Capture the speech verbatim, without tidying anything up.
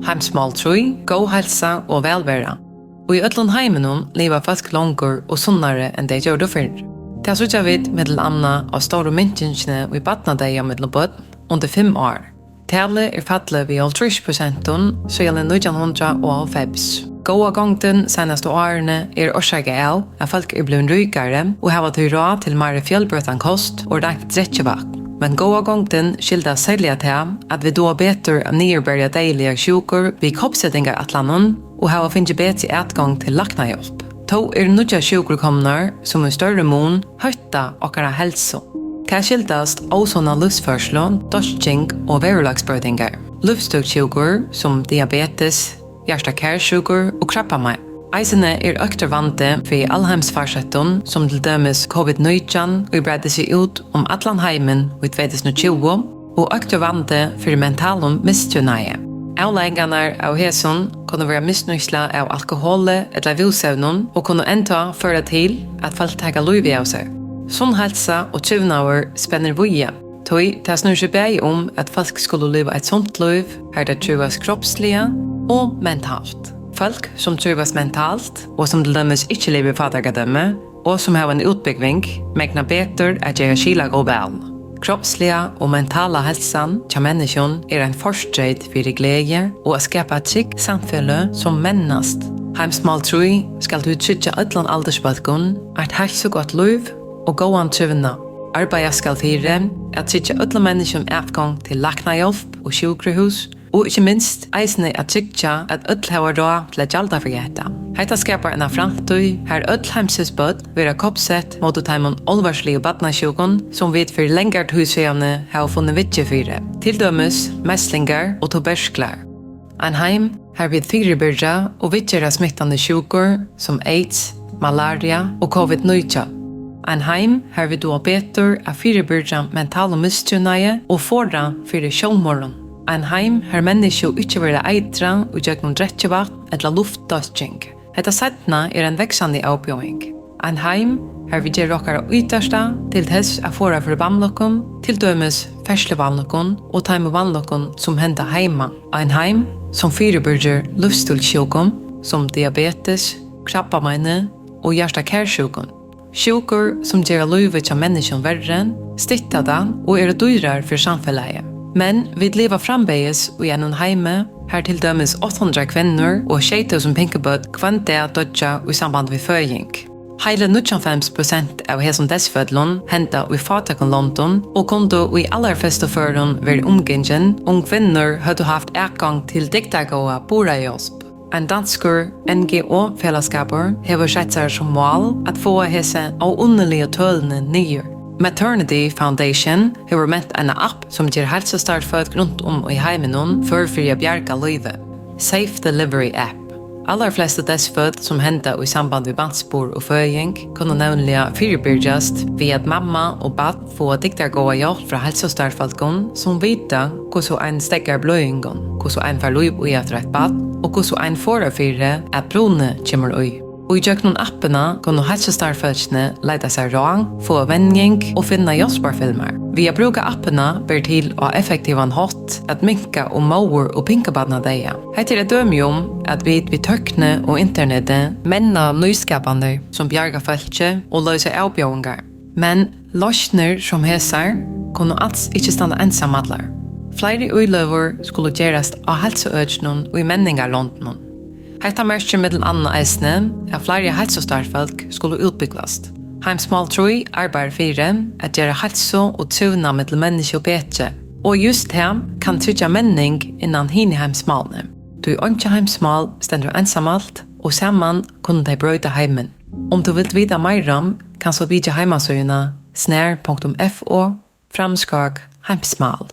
Heimsmál trý, góð heilsa og vælvera. Í øllum heiminum liva fólk longur og sunnari enn tey gjørdu fyrr. Tað síggja vit millum annað á stóru minkingini í barnadeyða millum børn undir fimm ár. Talið er fallið við hálvtrýss prosentum síðan í nítjan hundrað og hálvfems. Góða gongdin seinastu árini er orsakað av, at fólk eru blivin ríkari og hava tí ráð til meira fjølbroyttan kost og reint drekkivatn. Men góða gongdin skyldast serliga tað, at vit duga betur at niðurberja deyðiligar sjúkur við koppsetingarætlanum og hava fingið betri atgongd til læknahjálp. Tó eru nýggjar sjúkur komnar, sum í størri mun hótta okkara heilsu. Tað skyldast ósunna lívsførslu, dálking og veðurlagsbroytingar. Lívsstílssjúkur sum diabetes, hjarta-karsjúkur og krabbamein. Eisini er øktur vandi fyri alheimsfarsóttum, sum til dømis covid nítjan, ið breiddi seg út um allan heimin í tvey túsund og tjúgu, og øktur vandi fyri mentalum mistrivnaði. Avleiðingarnar av hesum kunnu vera misnýtsla av alkoholi ella rúsevnum og kunnu enntá føra til, at fólk taka lívið av sær. Sunn heilsa og trivnaður spennir víða, tí tað snýr seg bæði um, at fólk skulu liva eitt sunt lív, har tey trívast kropsliga og mentalt. Fólk, sum trívast mentalt, og sum til dømis ikki liva í fátækradømi, og sum hava eina útbúgving, megna betur at gera skilagóð val. Kropsliga og mentala heilsan hjá menniskjum er ein fortreyt fyri gleði og at skapa trygg samfeløg, sum mennast. Heimsmál trý skal tí tryggja øllum aldursbólkum eitt heilsugott lív og góðan trivnað. Arbeiðast skal fyri at tryggja øllum menniskjum atgongd til læknahjálp og sjúkrahús, og ikki minst eisini at tryggja, at øll hava ráð til at gjalda fyri hetta. Hetta skapar eina framtíð, har øll heimsins børn verða koppsett móti teimum álvarsligu barnasjúkum, sum vit fyri langari tíð síðani hava funnið viðgerð fyri, til dømis meslingar og tuberklar. Ein heim, har vit fyribyrgja og viðgera smittandi sjúkur sum aids, malaria og covid nítjan. Ein heim, har vit duga betur at fyribyrgja mentalum mistrivnaði og forða fyri sjálvmorðum. Ein heim, har menniskju ikki verða eitrað ígjøgnum drekkivatn ella luftdálking. Hetta seinna er ein vaksandi avbjóðing. Ein heim, har vit gera okkara ítarsta til tess at forða fyri vanlukkum, til dømis ferðsluvanlukkum og teimum vanlukkum, sum henda heima. Ein heim, sum fyribyrgir lívsstílssjúkum, sum diabetes, krabbameini og hjarta-karsjúkum. Sjúkur, sum gera lívið hjá menniskjum verri, stytta tað og eru dýrar fyri samfelagið. Men vit liva framvegis í einum heimi, har til dømis átta hundrað kvinnur og sjey túsund pinkubørn hvønn dag doyggja í samband við føðing. Heili níggjuoghálvfems prosent av hesum deyðsføllum henda í fátækum londum og kundu í allarflestu førum verið umgingin, um kvinnur høvdu havt atgongd til dygdargóða burðarhjálp. Ein danskur N G O-felagsskapur hevur sett sær sum mál at fáa hesi óunniligu tølini niður. Maternity Foundation hevur ment eina app, sum ger heilsustarvsfólk runt um í heiminum før fyri at bjarga lívi. Safe Delivery App. Allarflestu deyðsføll, sum henda í samband við barnsburð og føðing, kunnu nevniliga fyribyrgjast við, at mamma og barn fáa dygdargóða hjálp frá heilsustarvsfólkum, sum vita, hvussu ein steðgar bløðingum, hvussu ein fær lív í aftur eitt barn og hvussu ein forðar fyri, at bruni kemur í. Og í gjøgnum appina kunnu heilsustarvsfólkini leita sær ráð, fáa venjing og finna hjálparfilmar. Við at brúka appina ber til á effektivan hátt at minka um móður- og pinkubarnadeyða. Hetta er eitt dømi um, at vit við tøkni og interneti menna nýskapanir, sum bjarga fólki og loysa avbjóðingar. Men loysnir sum hesar kunnu als ikki standa einsamallar. Fleiri íløgur skulu gerast á heilsuøkinum í menningarlondunum. Hetta merkir millum annað eisini, at fleiri heilsustarvsfólk skulu útbúgvast. Heimsmál trý arbeiðir fyri at gera heilsu og trivnað millum menniskju betri, og júst tað kann tryggja menning innan hini heimsmálini. Tí einki heimsmál stendur einsamalt, og saman kunnu tey broyta heimin. Um tú vilt vita meira, kanst tú vitja heimasíðuna snar punktum f o framskák heimsmál.